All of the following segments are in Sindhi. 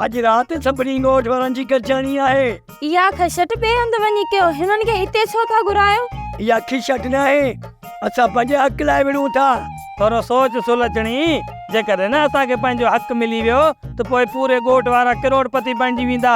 اڄ رات سڀني ڳوٺ وارن جي گڏجاڻي آهي. اها کشٽ ٻئي هنڌ وڃي ڪيو، هنن کي هتي ڇو ٿا گهرايو؟ اها کشٽ ناهي، اسان پنهنجي حق لاء وڙهون ٿا. ٿورو سوچ سلڇڻي، جيڪڏهن نه اسان کي پنهنجو حق ملي ويو ته پوء پوري ڳوٺ وارا ڪروڙپتي بڻجي ويندا.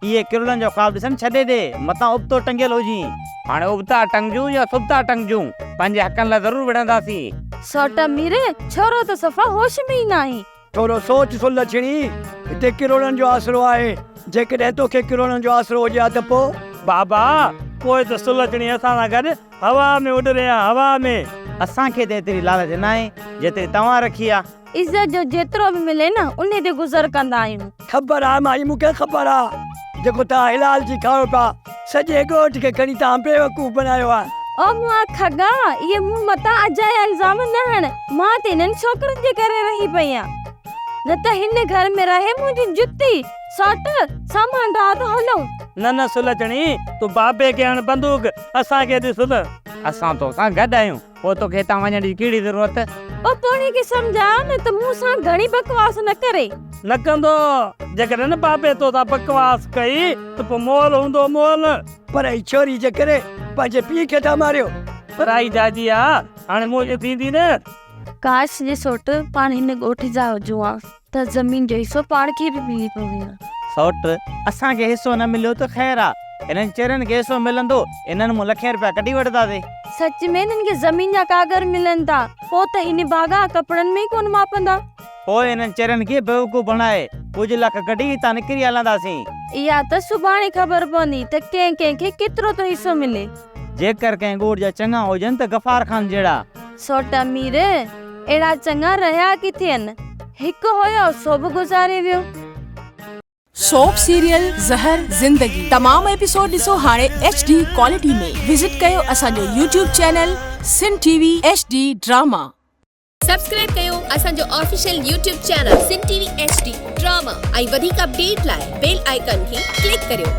اهي ڪروڙن جو خواب ڏسڻ ڇڏي ڏي، متان ابتو ٽنگيل هجين. هاڻي ابتا ٽنگجون يا سبتا ٽنگجون، پنهنجي حقن لاء ضرور وڙهنداسين. سوٽ مير، ڇورو ته صفا هوش ۾ ئي ناهي. ٿورو سوچ سو لڇڻي، هتي ڪروڙن جو آسرو آهي، جيڪڏهن توکي ڪروڙن جو آسرو هجي ها ته پوء؟ بابا، پوء ته سلڇڻي اسان سان گڏ هوا ۾ اڏري ها، هوا ۾. اسان کي ته ايتري لالچ ناهي، جيتري توهان رکي آ. عزت جو جيترو به ملي نه، انهي تي گذر ڪندا آهيون. خبر آ مائي، مون کي خبر آ، جيڪو توهان حلال جي کائو پيا، سڄي ڳوٺ کي کڻي توهان بيوقوف بڻايو آ. او مئا کڳا، اهي مون مٿان اجايا الزام نه هڻ، مان ته انهن ڇوڪرن جي ڪري رهي پئي آن، نه ته هن گهر ۾ رهي منهنجي جتي، ساٽ، سامان رات هلون. نه نه سلڇڻي، تون بابي کي هڻ بندوق، اسان کي ڏس نه. اسان توسان گڏ آهيون، پوء توکي هتان وڃڻ جي ڪهڙي ضرورت؟ او پوڙهي کي سمجهاء نه ته مون سان گهڻي بڪواس نه ڪري. نه ڪندو، جيڪڏهن نه بابي توسان بڪواس ڪئي ته پوء مئل هوندو مئل. پر هي ڇوري جي ڪري پنهنجي پيء کي ٿا ماريو. پرائي جاجي آ، هاڻي منهنجي ٿيندي نه. ڪاش جي سوٽ پاڻ هن ڳوٺ جا هجون ها ته زمين جو حصو پاڻ کي به ملي پوي ها. سوٽ، اسان کي حصو نه مليو ته خير آ، هنن چرين کي حصو ملندو، انهن مون لکين رپيا ڪڍي وٺنداسين. سچ ۾ هنن کي زمين جا ڪاڳر ملن ٿا، پوء ته هي نڀاڳا ڪپڙن ۾ ئي ڪونه ماپندا. پوء انهن چرين کي بيوقوف بڻائي ڪجهه لک ڪڍي هتان نڪري هلنداسين. اها ته سڀاڻي خبر پوندي ته ڪنهن ڪنهن کي ڪيترو ٿو حصو ملي. جيڪر ڪنهن ڳوٺ جا چڱا هجن ته غفار خان جهڙا. سوٽ امير، اهڙا چڱا رهيا ڪٿي هن. هڪ هيو سو به گذاري ويو. سوپ سيريل زهر زندگي تمام ايپيسوڊ ڏسو هاڻي ايڇ ڊي ڪوالٽي ۾ وزٽ ڪيو اسان جو YouTube channel Sindh T V H D drama. Subscribe ڪيو اسان جو official YouTube channel Sindh T V H D drama ۽ وڌيڪ اپڊيٽ لاء بيل آئيڪان کي ڪلڪ ڪريو.